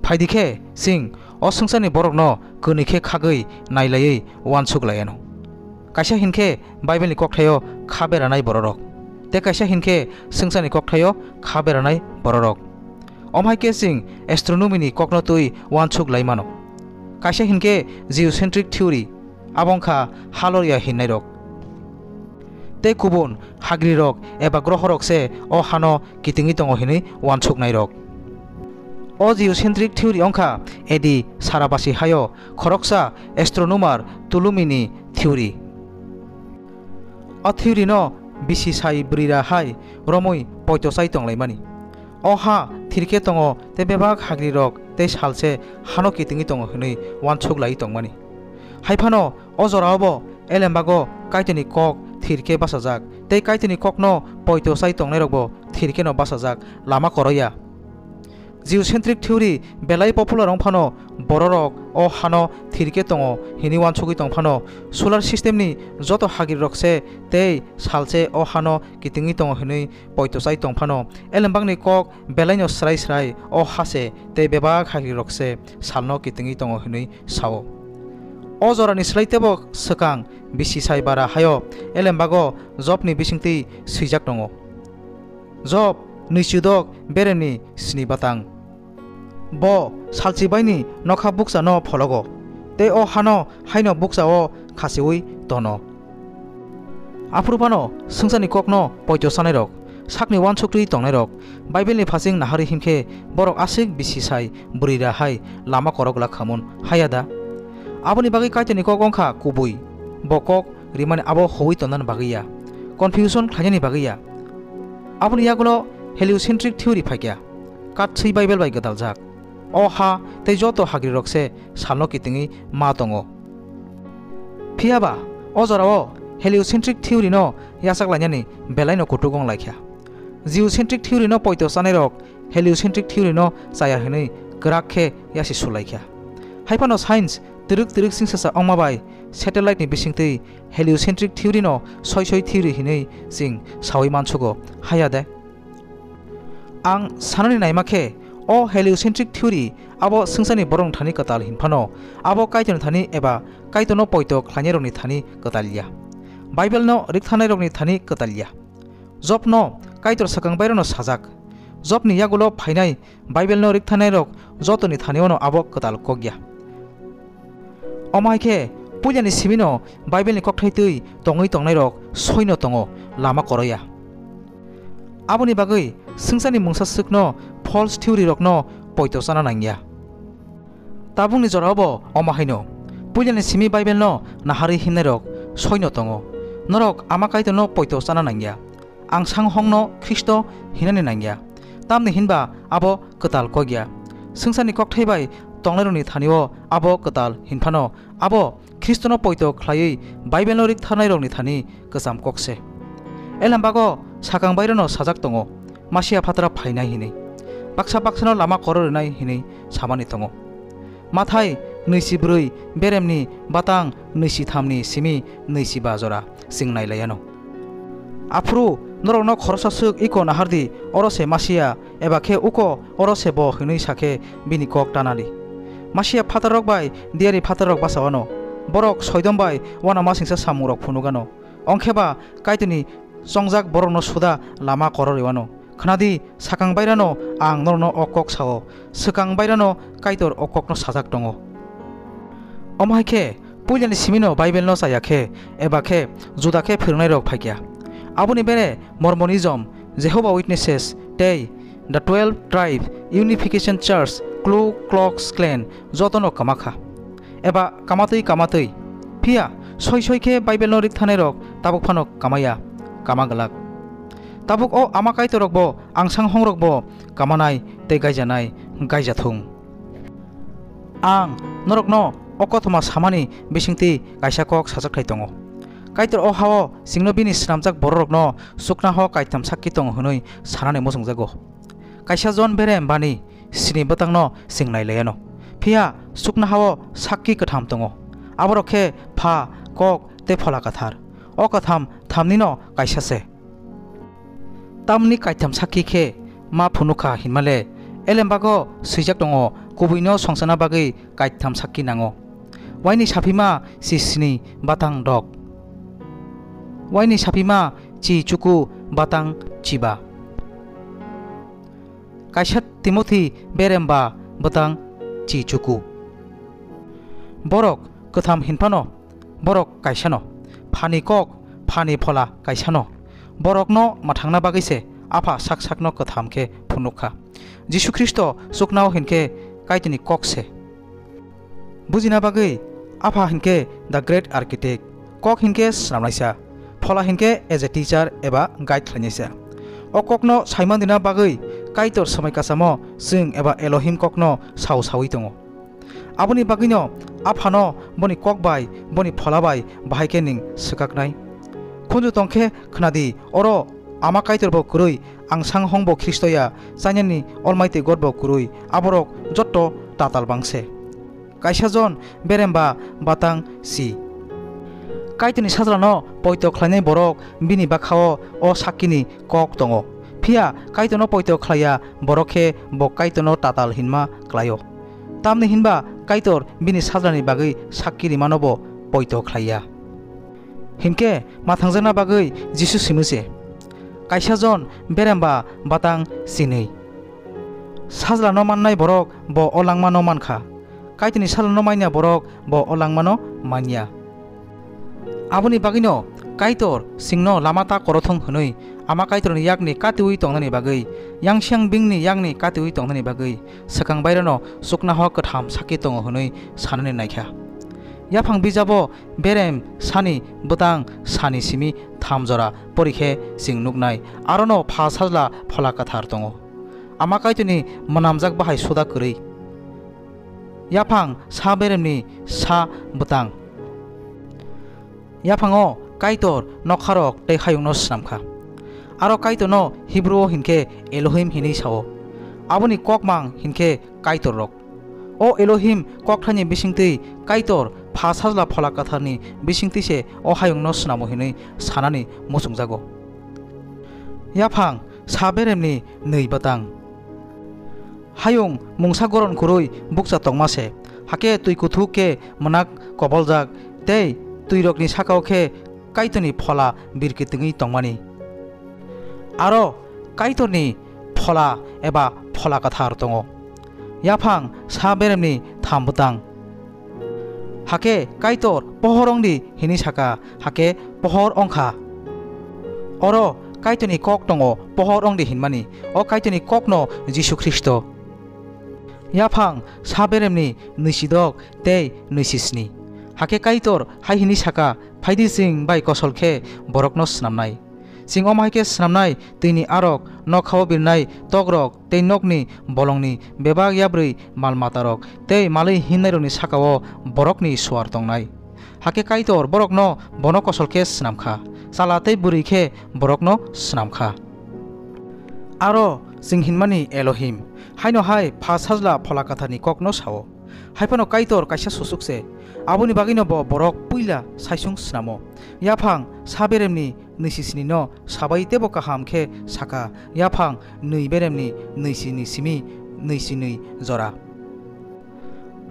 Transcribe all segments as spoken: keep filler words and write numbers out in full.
Phaidi khe, chwng o swngcharni borokno kwnwi khe khagwi nailaiwi uansuk lai anw. Kaisa hin khe Bible ni kokthaio kha beranai bororok, tei kaisa hin khe swngcharni kokthaio kha beranai bororok. Omo hai khe chwng astronomy ni kokno twi uansuk lai mano. Kaisa hin khe geocentric theory, abo wngkha ha loriya hinnairok. Tei kubun hagrirok eba grohorok se o hano kitingwi tongo hinwi uansuknairok. O geocentric theory wngkha A D sarabasi hayo khoroksa astronomer Ptolemy ni theory. O theory no bisi sai bwrwira hai romwi poito chai tonglaimani. O ha thirkhe tongo tei bebak hagrirok tei salse hano kitingwi tongo hinwi uansuk lai tongmani. Haiphano o jorao bo elembago Kaitorni kok thirkhe bachajak tei Kaitorni kokno poito chai tongnairokbo thirkheno bachajak lama koroya. Geocentric theory belai popular wng phano, bororok o hano thirkhe tongo hinwi uansugwi tong phano, solar system ni joto hagrirok se tei salse o hano kitingwi tongo hinwi poito chai tong phano, elembakni kok belaino srai srai o ha se tei bebak hagrirok se salno kitingwi tongo hinwi sao. O jorani slai teibo swkang bisi sai bara hayo elembago Jobni bisingtwi swijak tongo. Job nwi chudok beremni sni batang. Bo salchibaini nokha bukchano phologo, tei o hano haino bukchao khasiui tono. Aphuru phano swngcharni kokno poito sanairok, sakni uansuk twi tongnairok, Bible ni phasing naharwi hinkhe borok aswk bisi sai bwrwira hai lama korok glak khamun haya da? Aboni bagwi Kaitorni kok wngkha kubui, bo kok rimani abo huwi tonnani bagwi ya, confusion khlainani bagwi ya. Aboni yagulo heliocentric theory phaikya, katswi Bible bai gwdaljak. O ha tei joto hagrirok se salno kitingwi ma tongo. Phiyaba, o jorao heliocentric theory no yachak lainani belaino kutuk wng laikha. Geocentric theory no poito chanairok heliocentric theory no chaya hinwi kwrak khe yasi su laikha. Haiphano science twrwk twrwk singsacha wngma bai satellite ni bisingtwi heliocentric theory no soi soi theory hinwi chwng saui mansugo, haya de? Ang sanani naima khe, o heliocentric theory abo swngcharni borokni thani kwtal hinphano, abo Kaitorni thani eba Kaitorno poito khlainairokni thani kwtal ya. Bible no rwktharnairokni thani kwtal ya. Job no Kaitor swkang bairano sajak. Job ni yagulo phainai Bible no rwktharnairok jotoni thani ono abo kwtal kok ya. Omo hai khe, puilani simino Bible ni kokthai twi tongwi tongnairok soino tongo, lama koroya. Aboni bagwi swngcharni mungsa swkno false theory rokno poito chana nangya. Tabukni jorao bo omo haino, puilani simi Bible no naharwi himnairok soino tongo. Norok Ama Kaitorno poito chana nangya. Ang sang hongno Khristo hinani nangya, tamni hinba abo kwtal kok ya. Swngcharni kokthai bai tongnairokni thani-o abo kwtal hinphano, abo Khristono poito khlaiwi Bible-no riktharnairokni thani kwcham kok se. Elembago sakang bairano sajak tongo, Masia phataro phainai hinwi, baksa baksano lama koro rwnai hinwi samani tongo. Mathai nwichi bwrwi, beremni batang nwichi thamni simi nwichi ba jora chwng nai lai anw. Aphuru norokno khoroksa swk iko nahar di, oro se Masia, eba khe uko, oro se bo, hwnwi sa khe bini kok ta na di. Masia phatarrok bai diyari phatarrok bacha anw, borok Soidom bai uanamasingcha samungrok phunuk anw. Ong khe ba Kaitorni chongjak borokno suda lama koro rw anw. Khna di, sakang bairano ang norokno o kok sa-o, swkang bairano Kaitor o kokno sajak tongo. Omo hai khe, puilani simino Bible-no chaya khe, eba khe juda khe phwrwngnairok phai kha. Aboni bere Mormonism, Jehovah Witnesses tei The Twelve Tribe Unification Church, Ku Klux Klan jotono kama kha. Eba kamatwi kamatwi. Phiya soi soi khe Bible-no riktharnairok tabuk phano kamaya, kama glak. Tabuk o Ama Kaitorrokbo, angsang hongrokbo kamanai tei gaijanai, gaijathung. Ang norokno o kothoma samani bisingtwi kaisa kok sajak thai tongo. Kaitor o ha-o chwngno bini snamjak bororokno chuknoha kaitham sakki tongo hwnwi sanani muchungjago. Kaisa Jon berem bani sini bwtangno chwng nai lai anw. Phiya chuknoha-o sakki kwtham tongo. Aborok khe Pha, Kok tei Phola Kwthar. O kwtham thamnino kaisa se. Tamni kaitham sakki khe ma phunuk kha hinmale, Elembago swijak tongo, kubuino songchana bagwi kaitham sakki nango. Waini saphima si sni batang dok. Waini saphima chi chuku batang chiba. Kaisa Timothy beremba batang chi chuku. Borok kwtham hinphano, borok kaisano. Phani kok, phani phola kaisano. Borokno mwthangna bagwi se Apha sak sakno kwtham khe phunukha. Jisu Khristo chuknao hinkhe Kaitorni kok se. Bujina bagwi Apha hinkhe the great architect, kok hinkhe swnamnaisa, phola hinkhe as a teacher eba guide khlainaisa. O kokno saimandina bagwi Kaitor swmai kasamo chwng eba Elohim kokno sao saui tongo. Aboni bagwino Aphano boni kok bai, boni phola bai bahai khe ning swkaknai. Khunju tong khe khnadi, oro Ama Kaitor bo kwrwi, angsang hong bo Khristo ya, chainani Almighty God bo kwrwi, aborok jotto tatal bang se. Kaisa jon beremba batang si. Kaitorni sajlano poito khlainai borok bini bwkhao o sakkini kok tongo. Phiya Kaitorno poito khlaiya borok khe bo Kaitorno tatal hinma klaio. Tamni hinba Kaitor bini sajlani bagwi sakki rimano bo poito khlaiya. Hinkhe mwthangjakna bagwi Jisu simi se, kaisa jon beremba batang sinwi. Sajlano mannai borok bo o langmano mankha. Kaitorni sajlano manya borok bo o langmano manya. Aboni bagwino Kaitor chwngno lama ta korothwng hwnwi Ama Kaitorni yakni katiui tongnani bagwi, yang siang bini yakni katiui tongnani bagwi swkang bairano chuknoha kwtham sakki tongo hwnwi sanani naikha. Yaphang bijabo berem sani bwtang sani simi tham jora pori khe chwng nuknai, arono Pha Sajla Phola Kwthar tongo. Ama Kaitorni mwnamjak bahai suda kwrwi. Yaphang sa beremni sa bwtang. Yaphango Kaitor nokharok tei hayungno swnamkha. Aro Kaitorno Hibruo hinkhe Elohim hinwi sao. Aboni kokmang hinkhe Kaitorrok. O Elohim kokthaini bisingtwi Kaitor Pha Sajla Phola Kwtharni bisingtwi se o hayungno swnamo hinwi sanani muchungjago. Yaphang sa beremni nwi bwtang. Hayung mungsa goron kwrwi bukcha tongma se, hakhe twi kuthuk khe mwnak koboljak, tei twirokni sakao khe Kaitorni phola birkitwngwi tongmani. Aro Kaitorni phola eba phola kwthar tongo. Yaphang sa beremni tham bwtang. Hakhe Kaitor, "Pohor wng di," hinwi saka, hakhe pohor wngkha. Oro Kaitorni kok tongo, pohor wng di hinmani. O Kaitorni kokno Jisu Khristo. Yaphang sa beremni nwisidok tei nwisisni. Hakhe Kaitor hai hinwi saka, "Phaidi chwng bai kosol khe borokno swnamnai." Chwng omo hai khe swnamnai, twini arok, nokhao birnai tokrok tei nokni bolongni bebak yabrwi mal matarok tei malwi hinnairokni sakao borokni suar tongnai. Hakhe Kaitor borokno bono kosol khe swnamkha, chala tei bwrwi khe borokno swnamkha. Aro chwng hinmani Elohim, haino hai Pha Sajla Phola Kwtharni kokno sao. Hai phano Kaitor kaisa susuk se, aboni bagwino bo borok puila saisung swnamo. Yaphang sa beremni nwisisnino sabai teibo kaham khe saka, yaphang nwi beremni nwisini simi nwisinwi jora.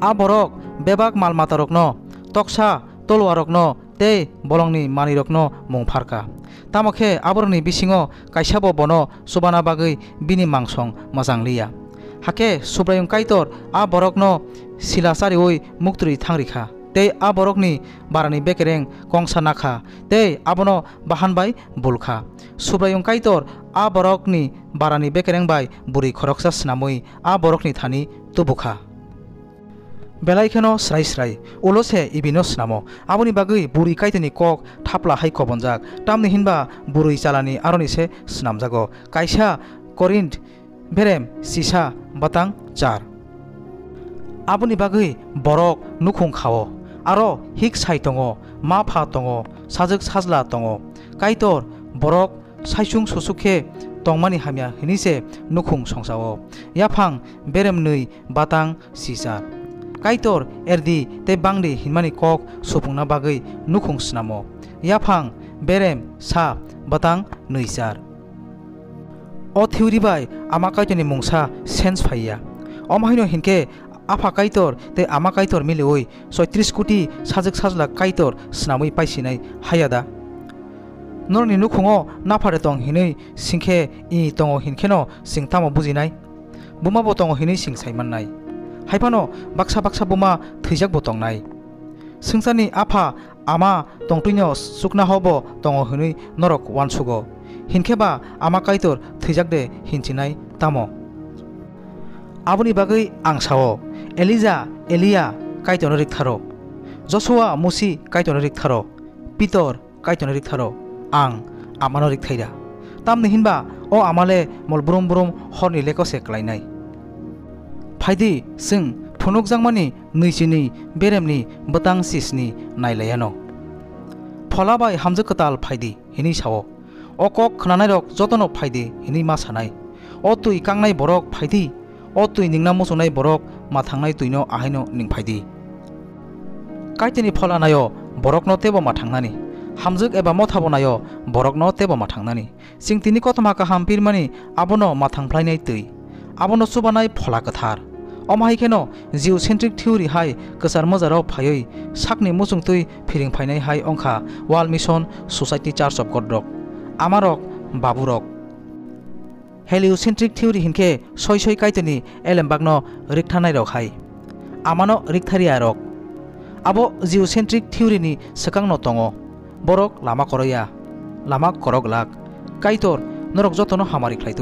A borok bebak mal matarokno, toksa tolwarokno tei bolongni manwirokno mung pharkha. Tamo khe aborokni bisingo kaisabo bono chubana bagwi bini mangsong mwchang liya. Hakhe Subraiyung Kaitor a borokno sila chariui muktwi thang rikha, tei a borokni barani bekereng kongsa nakha, tei abono bahan bai bulkha. Subraiyung Kaitor a borokni barani bekereng bai bwrwi khoroksa swnamwi a borokni thani tubukha. Belai kheno srai srai ulo se ibino swnamo. Aboni bagwi bwrwi Kaitorni kok thapla hai kobonjak, tamni hinba bwrwi chalani aroni se swnamjago. Kaisa Korinth berem sisa bwtang char. Aboni bagwi borok nukhung khao, aro hik sai tongo, ma pha tongo, sajwk sajla tongo. Kaitor borok saichung susuk khe tongmani hamya hinwi se nukhung songsao. Yaphang berem nwi batang sisa. Kaitor erdi tei bangdi hinmani kok supungna bagwi nukhung snamo. Yaphang berem sa bwtang nwi char. O theory bai Ama Kaitorni mungsa sense phai ya. Omo haino hinkhe Apha Kaitor tei Ama Kaitor miliui soitris koti sajwk sajla Kaitor snamwi paisinai haya da? Norokni nukhungo naphare tong hinwi singkhe, i tongo hinkheno chwng tamo bujinai? Buma bo tongo hinwi chwng sai mannai. Haiphano baksa baksa buma thwijak bo tongnai. Swngcharni apha ama tongtwino chukna ho bo tongo hinwi norok uansugo. Hinkhe ba Ama Kaitor thwijak de hinchinai tamo? Aboni bagwi ang sao, Elija, Eliya Kaitorno riktharo. Josua, Musi Kaitorno riktharo. Pitor Kaitorno riktharo. Ang Amano rikthaira. Tamni hinba o Amale mol brum brum horni leko se klainai. Phaidi, chwng phunukjakmani nwichini beremni bwtang sisni nailaiano. Phola bai hamjwk kwtal phaidi, hinwi sao. O kok khnanairok jotono phaidi, hinwi ma sanai. O twi kangnai borok phaidi, o twi ningna muchungnai borok ma thangnai twino ahaino ning phaidi. Kaitorni phola naio borokno tebo ma thangnani, hamjwk eba mothabo naio borokno tebo ma thangnani. Chwng tini kothoma kaham pirmani abono ma thangphlainai twi. Abono chubanai phola kwthar. Omo hai kheno geocentric theory hai kwchar mwjarok phaiwi sakni muchungtwi phiring phainai hai wngkha World Mission Society Church of God rok, amarok, baburok. Heliocentric theory hinkhe soi soi Kaitorni elembakno rikthanairok hai. Amano rikthariya rok. Abo geocentric theory ni swkangno tongo. Borok lama koroya, lama korok lak. Kaitor norok jotono hamari khlai